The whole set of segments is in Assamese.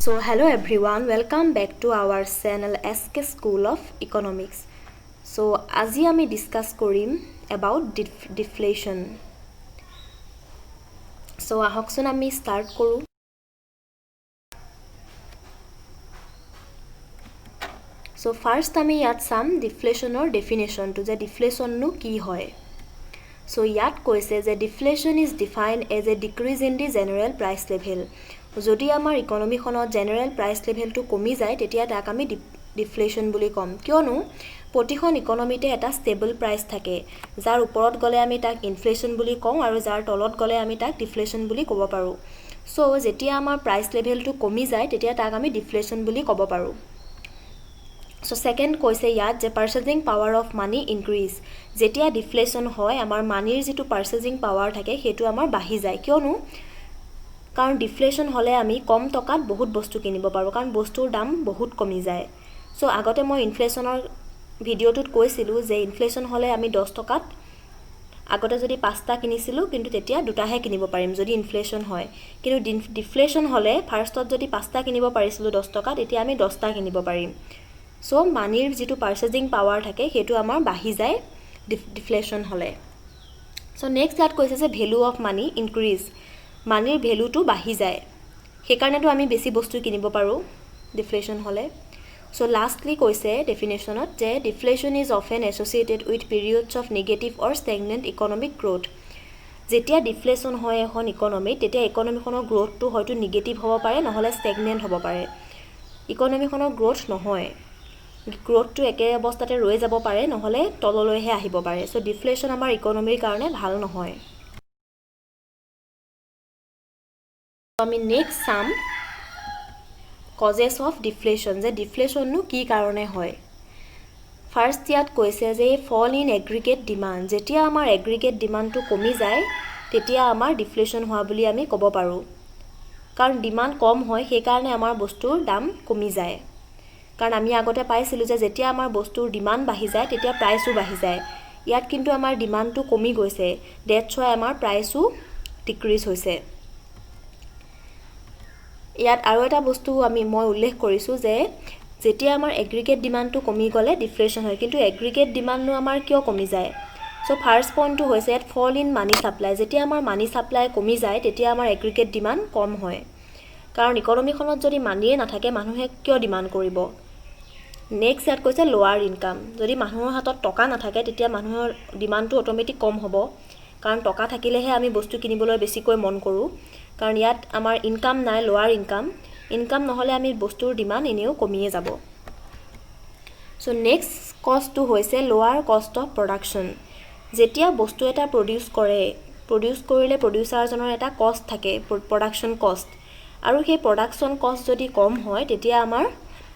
So hello everyone, welcome back to our channel SK School of Economics. So আজি আমি discuss Karim about deflation. So আহকচোন আমি start কৰোঁ। So first আমি ইয়াত চাম ডিফ্লেশ্যনৰ ডেফিনেশ্যনটো, যে ডিফ্লেশ্যননো কি হয়। So ইয়াত কৈছে যে deflation is defined as a decrease in the general price level. যদি আমাৰ ইকনমিখনত জেনেৰেল প্ৰাইচ লেভেলটো কমি যায় তেতিয়া তাক আমি ডিফ্লেশ্যন বুলি ক'ম। কিয়নো প্ৰতিখন ইকনমিতে এটা ষ্টেবল প্ৰাইচ থাকে, যাৰ ওপৰত গ'লে আমি তাক ইনফ্লেশ্যন বুলি কওঁ আৰু যাৰ তলত গ'লে আমি তাক ডিফ্লেশ্যন বুলি ক'ব পাৰোঁ। চ' যেতিয়া আমাৰ প্ৰাইচ লেভেলটো কমি যায় তেতিয়া তাক আমি ডিফ্লেশ্যন বুলি ক'ব পাৰোঁ। চ' ছেকেণ্ড কৈছে ইয়াত যে purchasing power of money increase. যেতিয়া ডিফ্লেশ্যন হয় আমাৰ মানিৰ যিটো পাৰ্চেজিং পাৱাৰ থাকে সেইটো আমাৰ বাঢ়ি যায়। কিয়নো কাৰণ ডিফ্লেশ্যন হ'লে আমি কম টকাত বহুত বস্তু কিনিব পাৰোঁ, কাৰণ বস্তুৰ দাম বহুত কমি যায়। চ' আগতে মই ইনফ্লেশ্যনৰ ভিডিঅ'টোত কৈছিলোঁ যে ইনফ্লেশ্যন হ'লে আমি 10 টকাত আগতে যদি 5টা কিনিছিলোঁ কিন্তু তেতিয়া 2টাহে কিনিব পাৰিম যদি ইনফ্লেশ্যন হয়। কিন্তু ডিফ্লেশ্যন হ'লে ফাৰ্ষ্টত যদি 5টা কিনিব পাৰিছিলোঁ 10 টকাত, এতিয়া আমি 10টা কিনিব পাৰিম। চ' মানিৰ যিটো পাৰ্চেজিং পাৱাৰ থাকে সেইটো আমাৰ বাঢ়ি যায় ডিফ্লেশ্যন হ'লে। চ' নেক্সট ইয়াত কৈছে যে ভেলু অফ মানি ইনক্ৰিজ, মানিৰ ভেলুটো বাঢ়ি যায়, সেইকাৰণেতো আমি বেছি বস্তু কিনিব পাৰোঁ ডিফ্লেশ্যন হ'লে। চ' লাষ্টলি কৈছে ডেফিনেশ্যনত যে deflation is often associated with periods of negative or stagnant economic growth. যেতিয়া ডিফ্লেশ্যন হয় এখন ইকনমিত তেতিয়া ইকনমিখনৰ গ্ৰ'থটো হয়তো নিগেটিভ হ'ব পাৰে, নহ'লে ষ্টেগনেণ্ট হ'ব পাৰে। ইকনমিখনৰ গ্ৰ'থ নহয়, গ্ৰ'থটো একে অৱস্থাতে ৰৈ যাব পাৰে, নহ'লে তললৈহে আহিব পাৰে। চ' ডিফ্লেশ্যন আমাৰ ইকনমিৰ কাৰণে ভাল নহয়। আমি নেক্সট চাম কজেছ অফ ডিফ্লেশ্যন, যে ডিফ্লেশ্যননো কি কাৰণে হয়। ফাৰ্ষ্ট ইয়াত কৈছে যে ফল ইন এগ্ৰিগেট ডিমাণ্ড। যেতিয়া আমাৰ এগ্ৰিগেট ডিমাণ্ডটো কমি যায় তেতিয়া আমাৰ ডিফ্লেশ্যন হোৱা বুলি আমি ক'ব পাৰোঁ। কাৰণ ডিমাণ্ড কম হয় সেইকাৰণে আমাৰ বস্তুৰ দাম কমি যায়। কাৰণ আমি আগতে পাইছিলোঁ যে যেতিয়া আমাৰ বস্তুৰ ডিমাণ্ড বাঢ়ি যায় তেতিয়া প্ৰাইচো বাঢ়ি যায়। ইয়াত কিন্তু আমাৰ ডিমাণ্ডটো কমি গৈছে, that's Y আমাৰ প্ৰাইচো ডিক্ৰিজ হৈছে। ইয়াত আৰু এটা বস্তু মই উল্লেখ কৰিছোঁ যে যেতিয়া আমাৰ এগ্ৰিগেট ডিমাণ্ডটো কমি গ'লে ডিফ্লেশ্যন হয়, কিন্তু এগ্ৰিগেট ডিমাণ্ডনো আমাৰ কিয় কমি যায়? চ' ফাৰ্ষ্ট পইণ্টটো হৈছে ইয়াত ফল ইন মানি ছাপ্লাই। যেতিয়া আমাৰ মানি ছাপ্লাই কমি যায় তেতিয়া আমাৰ এগ্ৰিগেট ডিমাণ্ড কম হয়। কাৰণ ইকনমিখনত যদি মানিয়ে নাথাকে মানুহে কিয় ডিমাণ্ড কৰিব? নেক্সট ইয়াত কৈছে লৱাৰ ইনকাম। যদি মানুহৰ হাতত টকা নাথাকে তেতিয়া মানুহৰ ডিমাণ্ডটো অট'মেটিক কম হ'ব, কাৰণ টকা থাকিলেহে আমি বস্তু কিনিবলৈ বেছিকৈ মন কৰোঁ। কাৰণ ইয়াত আমাৰ ইনকাম নাই, লৱাৰ ইনকাম, ইনকাম নহ'লে আমি বস্তুৰ ডিমাণ্ড এনেও কমিয়ে যাব। চ' নেক্সট কষ্টটো হৈছে লৱাৰ কষ্ট অফ প্ৰডাকশ্যন। যেতিয়া বস্তু এটা প্ৰডিউচ কৰে, প্ৰডিউচ কৰিলে প্ৰডিউচাৰজনৰ এটা কষ্ট থাকে, প্ৰডাকশ্যন কষ্ট, আৰু সেই প্ৰডাকশ্যন কষ্ট যদি কম হয় তেতিয়া আমাৰ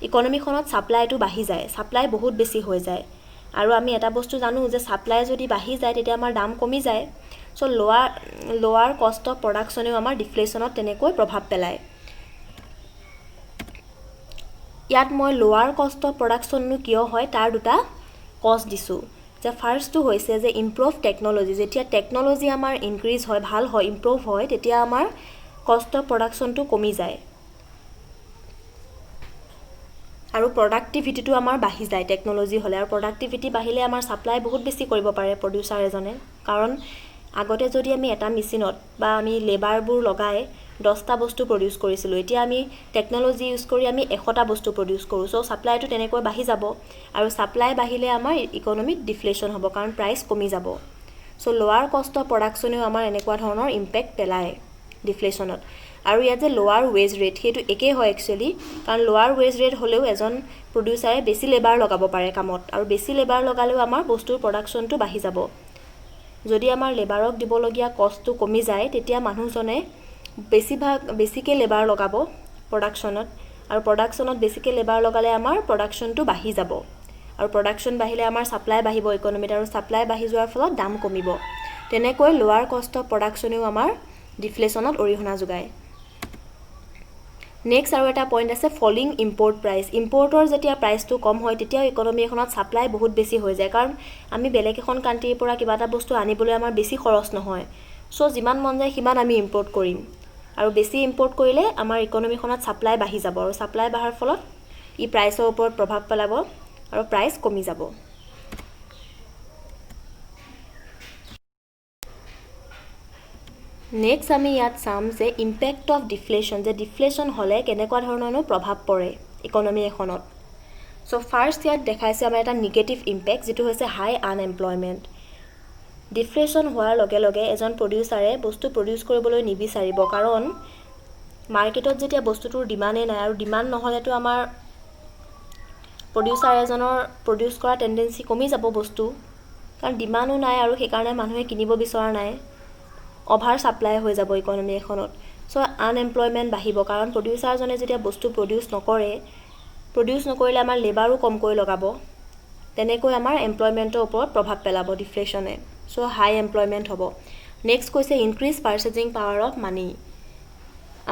ইকনমিখনত ছাপ্লাইটো বাঢ়ি যায়, ছাপ্লাই বহুত বেছি হৈ যায়। আৰু আমি এটা বস্তু জানো যে ছাপ্লাই যদি বাঢ়ি যায় তেতিয়া আমাৰ দাম কমি যায়। চ' লৱাৰ কষ্ট অফ প্ৰডাকশ্যনেও আমাৰ ডিফ্লেশ্যনত তেনেকৈ প্ৰভাৱ পেলায়। ইয়াত মই লৱাৰ কষ্ট অফ প্ৰডাকশ্যননো কিয় হয় তাৰ দুটা কজ দিছোঁ। যে ফাৰ্ষ্টটো হৈছে যে ইম্প্ৰুভ টেকন'লজি। যেতিয়া টেকন'লজি আমাৰ ইনক্ৰিজ হয়, ভাল হয়, ইম্প্ৰুভ হয়, তেতিয়া আমাৰ কষ্ট অফ প্ৰডাকশ্যনটো কমি যায় আৰু প্ৰডাক্টিভিটিটো আমাৰ বাঢ়ি যায় টেকন'লজি হ'লে। আৰু প্ৰডাক্টিভিটি বাঢ়িলে আমাৰ ছাপ্লাই বহুত বেছি কৰিব পাৰে প্ৰডিউচাৰ এজনে। কাৰণ আগতে যদি আমি এটা মেচিনত বা আমি লেবাৰবোৰ লগাই 10টা বস্তু প্ৰডিউচ কৰিছিলোঁ, এতিয়া আমি টেকন'লজি ইউজ কৰি আমি 100টা বস্তু প্ৰডিউচ কৰোঁ। চ' ছাপ্লাইটো তেনেকৈ বাঢ়ি যাব আৰু ছাপ্লাই বাঢ়িলে আমাৰ ইকনমিত ডিফ্লেশ্যন হ'ব, কাৰণ প্ৰাইচ কমি যাব। চ' লৱাৰ কষ্ট অফ প্ৰডাকশ্যনেও আমাৰ এনেকুৱা ধৰণৰ ইম্পেক্ট পেলায় ডিফ্লেশ্যনত। আৰু ইয়াত যে লৱাৰ ৱেজ ৰেট, সেইটো একেই হয় একচুৱেলি, কাৰণ লৱাৰ ৱেজ ৰেট হ'লেও এজন প্ৰডিউচাৰে বেছি লেবাৰ লগাব পাৰে কামত, আৰু বেছি লেবাৰ লগালেও আমাৰ বস্তুৰ প্ৰডাকশ্যনটো বাঢ়ি যাব। যদি আমাৰ লেবাৰক দিবলগীয়া কষ্টটো কমি যায় তেতিয়া মানুহজনে বেছিকৈ লেবাৰ লগাব প্ৰডাকশ্যনত, আৰু প্ৰডাকশ্যনত বেছিকৈ লেবাৰ লগালে আমাৰ প্ৰডাকশ্যনটো বাঢ়ি যাব, আৰু প্ৰডাকশ্যন বাঢ়িলে আমাৰ ছাপ্লাই বাঢ়িব ইকনমিত, আৰু ছাপ্লাই বাঢ়ি যোৱাৰ ফলত দাম কমিব। তেনেকৈ লৱাৰ কষ্ট অফ প্ৰডাকশ্যনেও আমাৰ ডিফ্লেশ্যনত অৰিহণা যোগায়। নেক্সট আৰু এটা পইণ্ট আছে ফলিং ইম্পৰ্ট প্ৰাইচ। ইম্পৰ্টৰ যেতিয়া প্ৰাইচটো কম হয় তেতিয়াও ইকনমি এখনত ছাপ্লাই বহুত বেছি হৈ যায়, কাৰণ আমি বেলেগ এখন কাণ্ট্ৰিৰ পৰা কিবা এটা বস্তু আনিবলৈ আমাৰ বেছি খৰচ নহয়। চ' যিমান মন যায় সিমান আমি ইম্পৰ্ট কৰিম, আৰু বেছি ইম্পৰ্ট কৰিলে আমাৰ ইকনমিখনত ছাপ্লাই বাঢ়ি যাব, আৰু ছাপ্লাই বাঢ়াৰ ফলত ই প্ৰাইচৰ ওপৰত প্ৰভাৱ পেলাব আৰু প্ৰাইচ কমি যাব। নেক্সট আমি ইয়াত চাম যে ইম্পেক্ট অফ ডিফ্লেশ্যন, যে ডিফ্লেশ্যন হ'লে কেনেকুৱা ধৰণৰনো প্ৰভাৱ পৰে ইকনমি এখনত। চ' ফাৰ্ষ্ট ইয়াত দেখাইছে আমাৰ এটা নিগেটিভ ইম্পেক্ট, যিটো হৈছে হাই আনএমপ্লয়মেণ্ট। ডিফ্লেশ্যন হোৱাৰ লগে লগে এজন প্ৰডিউচাৰে বস্তু প্ৰডিউচ কৰিবলৈ নিবিচাৰিব, কাৰণ মাৰ্কেটত যেতিয়া বস্তুটোৰ ডিমাণ্ডেই নাই, আৰু ডিমাণ্ড নহ'লেতো আমাৰ প্ৰডিউচাৰ এজনৰ প্ৰডিউচ কৰা টেণ্ডেঞ্চি কমি যাব বস্তু, কাৰণ ডিমাণ্ডো নাই আৰু সেইকাৰণে মানুহে কিনিব বিচৰা নাই, অভাৰ ছাপ্লাই হৈ যাব ইকনমি এখনত। চ' আনএমপ্লয়মেণ্ট বাঢ়িব, কাৰণ প্ৰডিউচাৰজনে যেতিয়া বস্তু প্ৰডিউচ নকৰে, প্ৰডিউচ নকৰিলে আমাৰ লেবাৰো কমকৈ লগাব, তেনেকৈ আমাৰ এমপ্লয়মেণ্টৰ ওপৰত প্ৰভাৱ পেলাব ডিফ্লেশ্যনে। চ' হাই এমপ্লয়মেণ্ট হ'ব। নেক্সট কৈছে increase purchasing power of money,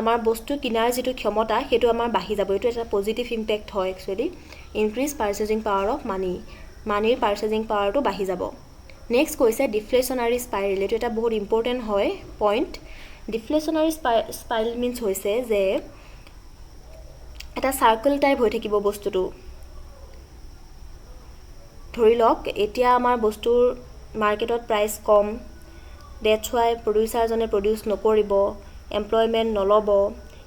আমাৰ বস্তু কিনাৰ যিটো ক্ষমতা সেইটো আমাৰ বাঢ়ি যাব। এইটো এটা পজিটিভ ইম্পেক্ট হয় actually, increase purchasing power of money, মানিৰ পাৰ্চেজিং পাৱাৰটো বাঢ়ি যাব। নেক্সট কৈছে ডিফ্লেশ্যনাৰী স্পাইৰেল, এইটো এটা বহুত ইম্পৰ্টেণ্ট হয় পইণ্ট। ডিফ্লেশ্যনাৰী স্পাইৰেল মিনছ হৈছে যে এটা চাৰ্কল টাইপ হৈ থাকিব বস্তুটো। ধৰি লওক এতিয়া আমাৰ বস্তুৰ মাৰ্কেটত প্ৰাইচ কম, that's Y প্ৰডিউচাৰজনে প্ৰডিউচ নকৰিব, এমপ্লয়মেণ্ট নল'ব,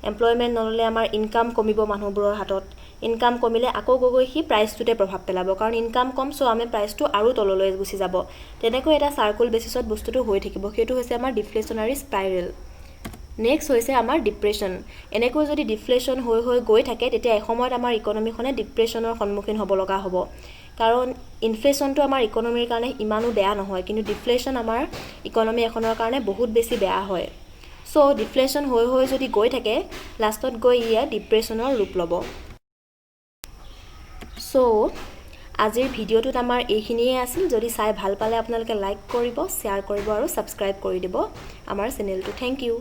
এমপ্লয়মেণ্ট নল'লে আমাৰ ইনকাম কমিব মানুহবোৰৰ হাতত, ইনকাম কমিলে আকৌ গৈ গৈ সি প্ৰাইচটোতে প্ৰভাৱ পেলাব, কাৰণ ইনকাম কম, চ' আমি প্ৰাইচটো আৰু তললৈ গুচি যাব। তেনেকৈ এটা চাৰ্কল বেচিছত বস্তুটো হৈ থাকিব, সেইটো হৈছে আমাৰ ডিফ্লেশ্যনাৰী স্পাইৰেল। নেক্সট হৈছে আমাৰ ডিপ্ৰেশ্যন। এনেকৈ যদি ডিফ্লেশ্যন হৈ হৈ গৈ থাকে তেতিয়া এসময়ত আমাৰ ইকনমিখনে ডিপ্ৰেশ্যনৰ সন্মুখীন হ'ব লগা হ'ব, কাৰণ ইনফ্লেশ্যনটো আমাৰ ইকনমিৰ কাৰণে ইমানো বেয়া নহয়, কিন্তু ডিফ্লেশ্যন আমাৰ ইকনমি এখনৰ কাৰণে বহুত বেছি বেয়া হয়। চ' ডিফ্লেশ্যন হৈ হৈ যদি গৈ থাকে লাষ্টত গৈ ইয়ে ডিপ্ৰেশ্যনৰ ৰূপ ল'ব। চ' আজিৰ ভিডিঅ'টোত আমাৰ এইখিনিয়ে আছিল। যদি চাই ভাল পালে আপোনালোকে লাইক কৰিব, শ্বেয়াৰ কৰিব আৰু ছাবস্ক্ৰাইব কৰি দিব আমাৰ চেনেলটো। Thank you.